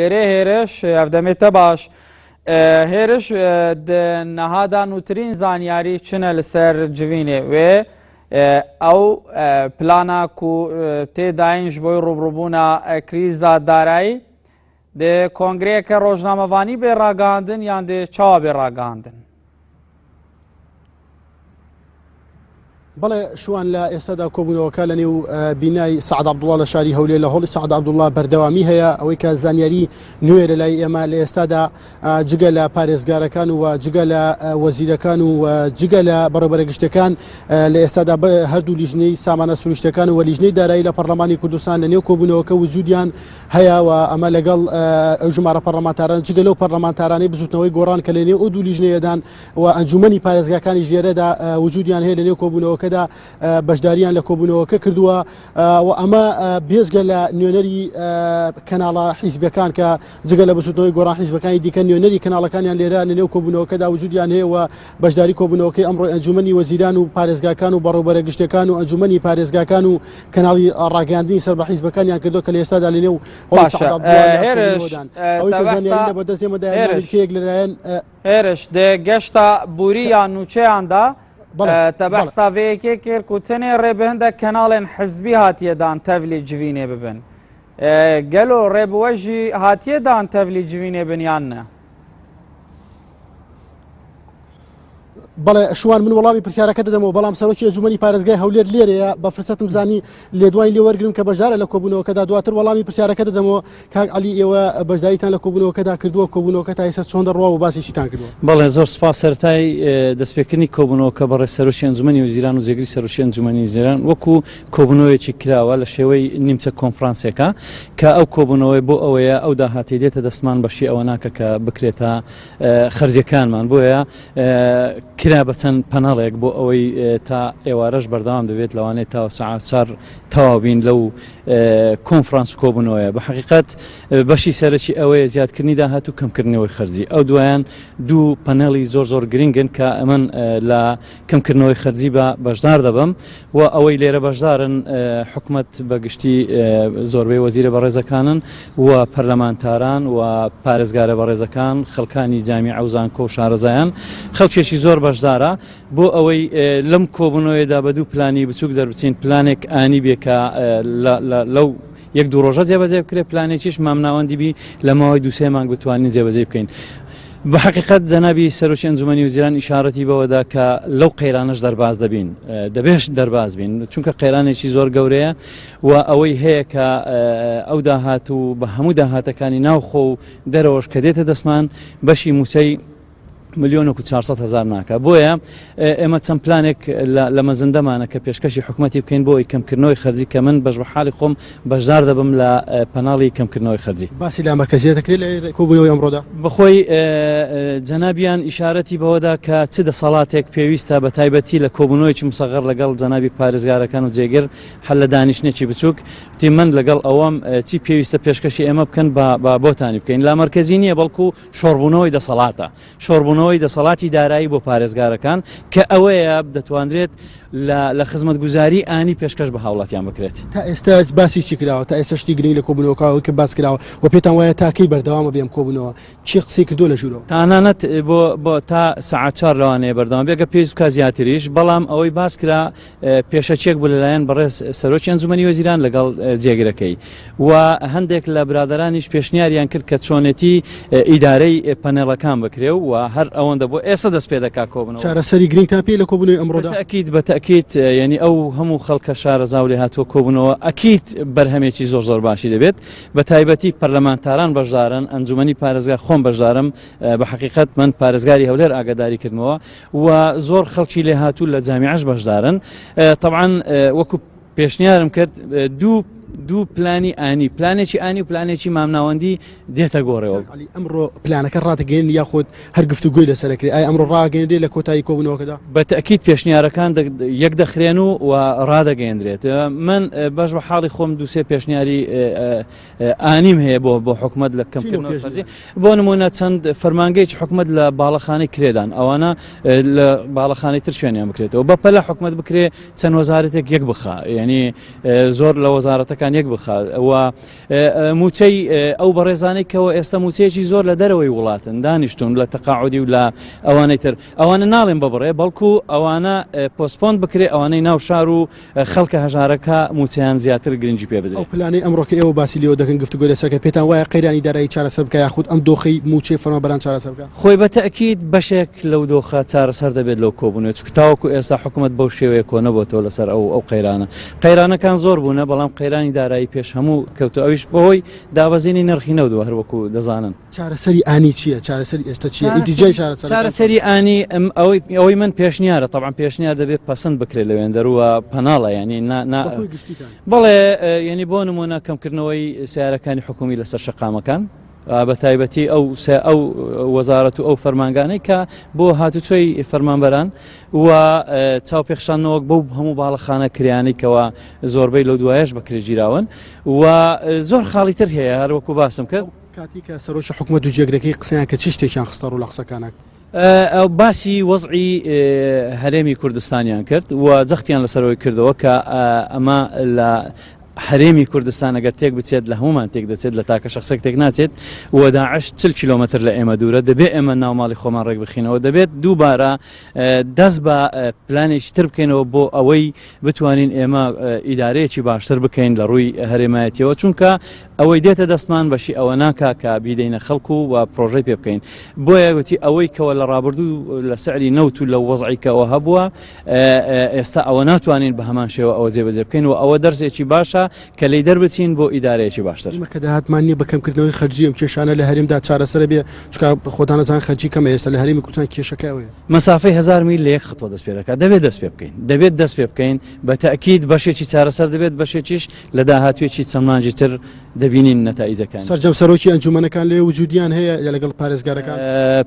لێرێ هێرش ئەڤ دەمێ تە باش هێرش د نەهادا نووترین زانیاری چنە لەسەر جڤینێ وێ ئەو پلانا کو تێداین ji بۆی ڕووبڕووبوونا کریزا دارایی دێ کۆنگرەیەکە ڕۆژنامەڤانی بێ ڕاگەاندن یان دێ چاوا بێ ڕاگەاندن؟ بەڵێ شوان لە ئێستادا کۆبوونەوەکە لە نێو بینای سعد عبدوڵا لە شاری هەولێر لە هۆڵی سعد عبدوڵا بەردەوامی هەیە ئەوەی کە زانیاری نوێ لە لای ئێمە لە ئێستادا جگە لە پارێزگارەکان و جگە لە وەزیرەکان و جگە لە بەڕێوبەرە گشتەکان لە ئێستادا هەردوو لیژنەی سامانە سروشتەکان و لیژنەی دارایی لە پەرلەمانی کوردستان لە نێو کۆبوونەوەکە وجودیان هەیە و ئەمە لەگەڵ ئەو ژمارە پەرلەمانتاران جگە لەو پەرلەمانتارانەی بزوتنەوەی گۆڕان کە لە نێو ئەو دوو لیژنەیەدان و ئەنجومەنی پارێزگاکانیش لێرەدا وجودیان هەیە لە نێو کۆبوونەوەکەدا بەشداریان لە کۆبوونەوەکە کردووە و ئەمە بێجگە لە نوێنەری کەناڵە حیزبەکان کە جگە لە بزوتنەوەی گۆڕان حیزبەکانی دیکە نوێنەری کەناڵەکانیان لێرە لە نێو کۆبوونەوەکەدا وجودیان هەیە و بەشداری کۆبوونەوەکەی ئەمڕۆی ئەنجومەنی وەزیران و پارێزگاکان و بەڕێوبەرە گشتەکان و ئەنجومەنی پارێزگاکان و کەناڵی ڕاگەیاندنی سەر بە حیزبەکانیان کردووە کە لە ئێستادا لە نێو باشە هێرش ئەوەی کە زانیاری لە بەردەست ئێمەدایە نامیلکەیەک لەلایەن هێرش دێ گەشتا بوری یان نوچەیاندا تە بەحسا vê yekê kir ku tenê rê bi hindek kenalên hizbî hatiye dan tevlî civînê bibin. Gelo rê bi we jî hatiye dan tevlî civînê bin yan ne? بەڵێ شوان من وەڵامی پرسیارەکە دەدەمەوە بەڵام سەرۆکی ئەنجومەنی پارێزگای هەولێر لێرەیە بە فرسەتم زانی لێدوانی لێ وەرگرم کە بەشدارە لە کۆبوونەوەکەدا دواتر وەڵامی پرسیارەکە دەدەمەوە کاک عەلی ئێوە بەشداریتان لە کۆبوونەوەکەدا کردووە کۆبوونەوەکە تا ئێستا چۆن دەڕوا و باسی چیتان کردووە؟ بەڵێ زۆر سپاس سەرەتای دەستپێکردنی کۆبوونەوەکە بەڕێز سەرۆکی ئەنجومەنی وەزیران و جێگری سەرۆکی ئەنجومەنی وەزیران وەکو کۆبوونەوەیەکی کراوە لە شێوەی نیمچە کۆنفرانسێکە کە ئەو کۆبوونەوەی بۆ ئەوەیە ئەو داهاتەی دێتە دەستمان بەشی ئەوە ناکە کە بکرێتە خەرجیەکانمان بۆیە کرا بە چەند پەنەڵێک بۆ ئەوەی تا ئێوارەش بەردەوام دەبێت لەوانەیە تا سەعات چار تەواو بین لەو کۆنفرانس کۆبوونەوەیە بە حقیقت بەشی سەرەکی ئەوەیە زیادکردنی داهات و کەمکردنەوەی خەرجی ئەو دوایان دوو پەنێڵی زۆر زۆر گرنگن کە ئەمن لە کەمکردنەوەی خەرجی بە بەشدار دەبم و ئەوەی لێرە بەشدارن حکومەت بە گشتی زۆربەی وەزیرە بەڕێزەکانن و پەرلەمانتاران و پارێزگارە بەڕێزەکان خەڵکانی جامیعە و زانکۆ و شارەزایان خەڵکێکی زۆر بەشدارە بۆ ئەوەی لەم کۆبوونەوەیەدا بە دوو پلانی بچووک دەربچین پلانێک ئانی بێ کە لەو یەک دوو ڕۆژە جێبەجێ بکرێت پلانێکیش مامناوەندی بی لە ماوەی دوو سێ مانگ بتوانین جێبەجێ بکەین. بە حەقیقەت جەنابی سەرۆکی ئەنجومەنی وەزیران ئیشارەتی بەوەدا کە لەو قەیرانەش دەرباز دەبین دەبێش دەرباز بین چونکە قەیرانێکی زۆر گەورەیە و ئەوەی هەیە کە ئەو داهات و بە هەموو داهاتەکانی ناوخۆ و دەرەوەش کە دێتە دەستمان بەشی مووچەی ملیۆنێک و 400 هەزار ناکە بۆیە ئێمە چەند پلانێک لە مەزندەمانە کە پێشکەشی حکوومەتی بکەین بۆ ئەوی کەمکردنەوەی خەرجی کە من بەش بە حاڵی خۆم بەشدار دەبم لە پەناڵی کەمکردنەوەی خەرجی. باسی لامەرکەزیە دەکرێت لە کۆبوونەوەی ئەمڕۆدا؟ بەخۆی جەنابیان ئیشارەتی بەوەدا کە چ دەسەڵاتێک پێویستە بە تایبەتی لە کۆبوونەوەیەکی مسەغەر لەگەڵ جەنابی پارێزگارەکان و جێگر هەر لە دانیشتنێکی بچووک وتی من لەگەڵ ئەوەم چی پێویستە پێشکەشی ئێمە بکەن با بۆتانی بکەین لامەرکەزی نییە بەڵکو شۆڕبوونەوەی دەسەڵاتە، شۆڕبوونەوەی دەسەڵاتی دارایی بۆ پارێزگارەکان کە ئەوەیە دەتوانرێت لە لە خزمەتگوزاری ئانی پێشکەش بە هاوڵاتیان بکرێت. تا ئێستا باسی چی کراوە؟ تا ئێستا شتی گرنگ لە کۆبوونەوەکە کە باس کراوە و پێتان وایە تا کەی بەردەوامە بێ ئەم کۆبوونەوە؟ کێ قسەی کردووە لە ژوورەوە؟ تانانەت بۆ بۆ تا سەعات چوار لەوانەیە بەردەوام بێ گەر پێویست بکات زیاتریش، بەڵام ئەوەی باس کرا پێشەکیەک بوو لەلایەن بەڕێز سەرۆکی ئەنجومەنی وەزیران لەگەڵ جێگرەکەی و هەندێک لە برادەرانیش پێشنیاریان کرد کە چۆنێتی ئیدارەی پەنێڵەکان بکرێ و هەر ئەوەندە بۆ ئێستا دەست پێ دەکا کۆبنەوە. چارەسەری گرنگتان پێیە لە کۆبوونەوەی ئەمڕۆدا؟ بەتەئکید بەتەئکید یەنی ئەو هەموو خەڵکە شارەزا و لێهاتووە کۆبوونەوە ئەکید بەرهەمێکی زۆر زۆر باشی دەبێت بە تایبەتی پەرلەمانتاران بەشدارن ئەنجومەنی پارێزگا خۆم بەشدارم بە حەقیقەت من پارێزگاری هەولێر ئاگاداری کردمەوە و زۆر خەڵکی لێهاتوو لە جامیعەش بەشدارن تەبعەن وەکو پێشنیارم کرد دوو دوو پلانی ئانی پلانێکی ئانی و پلانێکی مامناوەندی دێتە گۆڕێەوە ئەمڕۆ پلانەکە ڕادەگەێن یاخود هەر گفتوگۆی لەسەرکرێ ئای ئەمڕۆ ڕاگەێنرێ لە کۆتایی کۆبوونەوەکەدا بە تەکیید پێشنیارەکان یەک دەخرێن و و ڕادەگەێندرێت من بەش بە حاڵی خۆم دووسێ پێشنیاری ئانیم هەیە بۆ بۆ حکومەت لە کەمکردنەوەی خەرجی بۆ نمونە چەند فەرمانگەیەکی حکومەت لە باڵەخانەی کرێدان ئەوانە لە باڵەخانەی تر شوێنیان بکرێتەوە بە پەلە حکومەت بکرێ چەند وەزارەتێک یەک بخا یعنی زۆر لە وەزارەتەکان. داهاتەکان یەک بخات و موچەی ئەو بەڕێزانەی کەەوە ئێستا موچەیەکی زۆر لە دەرەوەی وڵاتن دانیشتون لە تەقاعودی و لە ئەوانەی تر ئەوانە ناڵێن ببڕێ بەڵکو ئەوانە postpone بکرێ ئەوانەی ناو شار و خەڵکە هەژارەکە موچەیان زیاتر گرنگی پێ بدرێ. ئەو پلانەی ئەمڕۆ کە ئێوە باسی لێوە دەکەن گفتوگۆی لەسەر کە پێتان وایە قەیرانی دارایی چارەسەر بکا یاخود ئەم دۆخەی موچەی فەرمانبەران چارەسەر بکا؟ خۆی بە تەئکید بەشێک لەو دۆخە چارەسەر دەبێت لەو کۆبوونەوە چونکە تاوەکو ئێستا حکومەت بەو شێوەیە کۆنەبۆتەوە لەسەر ئەو ئەو قەیرانە. قەیرانەکان زۆر بوونە بەڵام قەیرانی دارایی پێش هەموو کەوتووە ئەویش بەهۆی دابەزینی نرخی نەوت هەر وەکو دەزانن. چارەسەری ئانی چییە؟ چارەسەری ئێستا چییە؟ ئیتیجای چارەسەرەکان چۆنە؟ چارەسەری ئانی ئەوەی ئەوەی من پێشنیارە تەبعەن پێشنیار دەبێت پەسند بکرێت لەوێندەر و پەناڵە یانی نا نا بە کۆی گشتیتان. بەڵێ یانی بۆ نموونە کەمکردنەوەی سەیارەکانی حکوومی لەسەر شەقامەکان بە تایبەتی ئەو ئەو وەزارەت و ئەو فەرمانگانەی کە بۆ هاتوچۆی فەرمانبەران و چاوپێخشاندنەوەک بەو هەموو باڵەخانە کرێیانەی کەوا زۆربەی لەو دوایەش بەکرێ گیراون و زۆر خاڵی تر هەیە هەر وەکو باسم کرد. کاتی کە سەرۆکی حکومەت و جێگرەکەی قسەیان کرد چ شتێکیان خستە ڕوو لە قسەکانە؟ باسی وەزعی هەرێمی کوردستانیان کرد و جەختیان لەسەرەوەی کردەوە کە ئەمە لە هەرێمی کوردستان ئەگەر تێک بچێت لە هەمومان تێک دەچێت لە تاکە شخصێک تێک ناچێت و داعش 40 کیلۆمەتر لە ئێمە دوورە دەبێت ئێمە ناوماڵی خۆمان ڕێک بخینەوە دەبێت دووبارە دەست بە پلانێکی تر بکەینەوە بۆ ئەوەی بتوانین ئێمە ئیدارەیەکی باشتر بکەین لە ڕووی هەرێمایەتیەوە چونکە ئەوەی دێتە دەستمان بەشی ئەوە ناکا کە بیدەینە خەڵک و و پرۆژەی پێ بکەین بۆیە وتی ئەوەی کەەوە لە ڕابردوو لە سعری نەوت و لە وەزعی کەەوە هەبووە ئێستا ئەوە ناتوانین بە هەمان شێوە ئەوە جێبەجێ بکەین و ئەوە دەرسێکی باشە کە لی دەربچین بۆ ئیدارەیەکی باشتر. ئێمە کە داهاتمان نییە بە کەمکردنەوەی خەرجی ئەم کێشانە لە هەرێمدا چارەسەرە بێ چونکە خۆتان ئەزان خەرجی کەمە ئێستا لە هەرێمی کوردستان کێشەکە ئەوەیە. مەسافەی هەزار میل لە یەک خطوە دەست پێ دەکات دەبێت دەست پێ بکەین دەبێت دەست پێ بکەین بە تەئکید بەشێکی چارەسەر دەبێت بەشێکیش لە داهاتوویەکی چەند مانگی تر دەبینین نەتائیجەکانی. سەرجەم سەرۆکی ئەنجومەنەکان لەوێ وجودیان هەیە یا لەگەڵ پارێزگارەکان؟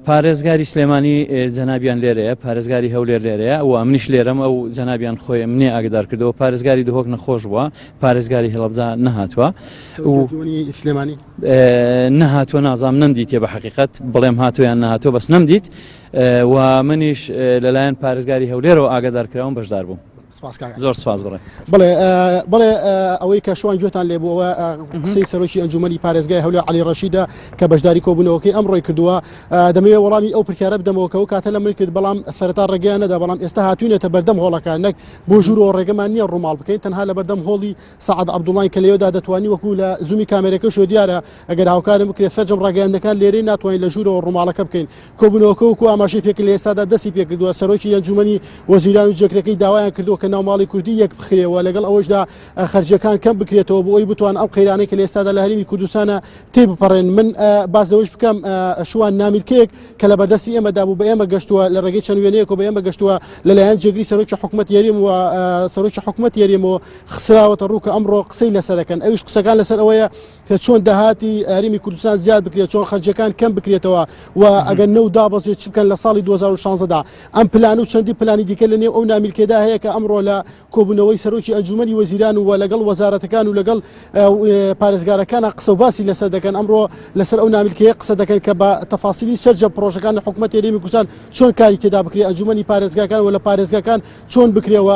پارێزگاری سلێمانی جەنابیان لێرەیە، پارێزگاری هەولێر لێرەیە و منیش لێرەم، ئەو جەنابیان خۆی منی ئاگدار کردەوە، پارێزگاری دهۆک نەخۆش بووە، پارێزگاری هەڵەبجە نەهاتووە. سەرۆکی ئەنجومەنی سلێمانی؟ نەهاتووە نازانم نەمدیتێ بە حەقیقەت بڵێم هاتووە یان نەهاتووە بەس نەمدیت و منیش لەلایەن پارێزگاری هەولێرەوە ئاگادار کراوم بەشدار بووم. سپاس کاک زۆر سپاس بڕێ بڵێ بڵێ ئەوەی کە شوان گوێتان لێ بووەوە قسەی سەرۆکی ئەنجومەنی پارێزگای هەولێر عەلی ڕەشیدە کە بەشداری کۆبوونەوەکەی ئەمڕۆی کردووە دەمەوێت وەڵامی ئەو پرسیارە بدەمەوە کە ئەو کاتە لە من کرد بەڵام سەرەتا ڕێگەیان نەدا بەڵام ئێستا هاتوینەتە بەردەم هۆڵەکە نەک بۆ ژوورەوە ڕێگەمان نییە ڕووماڵ بکەین تەنها لە بەردەم هۆڵی سەعد عەبدوڵڵاین کە لەوێدا دەتوانی وەکو لە زوومی کامێرەکەشەوە دیارە ئەگەر هاوکارم بکرێت سەرجەم ڕاگەیاندنەکان لێرەی ناتوانین لە ژوورەوە ڕووماڵەکە بکەین کۆبوونەوەکە وەکو ئاماژەی پێکرد لە ئێستادا دەستی پێکردووە، سەرۆکی ئەنجوومەنی وەزیران و جێگرەکەی داوایان کردووە کە ناوماڵی کوردی یەک بخرێ و لەگەڵ ئەوەشدا خەرجییەکان کەم بکرێتەوە بۆ ئەوەی بتوان ئەم قەیرانەی کە لە ئێستادا لە هەرێمی کوردستانە تێبپەڕێن. من باس لەوەش بکەم شوان نامیلکەیەک کە لە بەردەستی ئێمەدا بوو بە ئێمە گەشتووە لە ڕێگەی چەند وێنەیەکەوە بە ئێمە گەشتووە لەلایەن جێگری سەرۆکی حکوومەتی هەرێم و سەرۆکی حکوومەتی هەرێمەوە خسراوەتە ڕوو کە ئەمڕۆ قسەی لەسەر دەکەن ئەویش قسەکان لەسەر ئەوەیە کە چۆن داهاتی هەرێمی کوردستان زیاد بکرێت چۆن خەرجەکان کەم بکرێتەوە و ئەگەر نەوت دابەزێت چ بکەن لە ساڵی 2016 دا ئەم پلان و چەندی پلانی دیکە لە نێو ئەو نامیلکەدا هەیە کە ئەمڕۆ لە کۆبوونەوەی سەرۆکی ئەنجومەنی وەزیران و لەگەڵ وەزارەتەکان و لەگەڵ پارێزگارەکانە قسە و باسی لەسەر دەکەن ئەمڕۆ لەسەر ئەو نامیلکەیە قسە دەکەن کە بە تەفاسیلی سەرجەم پرۆژەکان لە حکوومەت هەرێمی کوردستان چۆن کاری تێدا بکرێت ئەنجومەنی پارێزگاکان و لە پارێزگاکان چۆن بکرێ و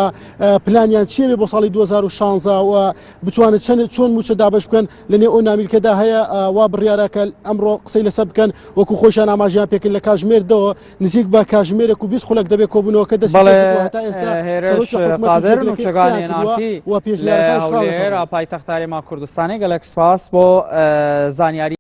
پلانیان چیە بۆ ساڵی 2016 و بتوانن چەند چۆن مووچە دابەش بکەن لە نێو ئەو نامیلکەدا هەیە وا بڕیارە کە ئەمڕۆ قسەی لەسەر بکەن وەکو خۆشیان ئاماژیان پێکرد لە کاژمێر دەوە نزیک بە کاژمێرێک و 20 خولەک دەبێت کۆبوونەوەکە دەستی بەڵێ پێکردووە هەتا ئێستا هێرش سەرۆکی حکومەت و قادر جێگرەکەی نوچەگانی قسەیان کردووە NRT و لە پێشنیارەکانیش هەولێر خراونەتە ڕوو. پایتەخت هەرێما کوردستانی گەلەک سپاس بۆ زانیاری.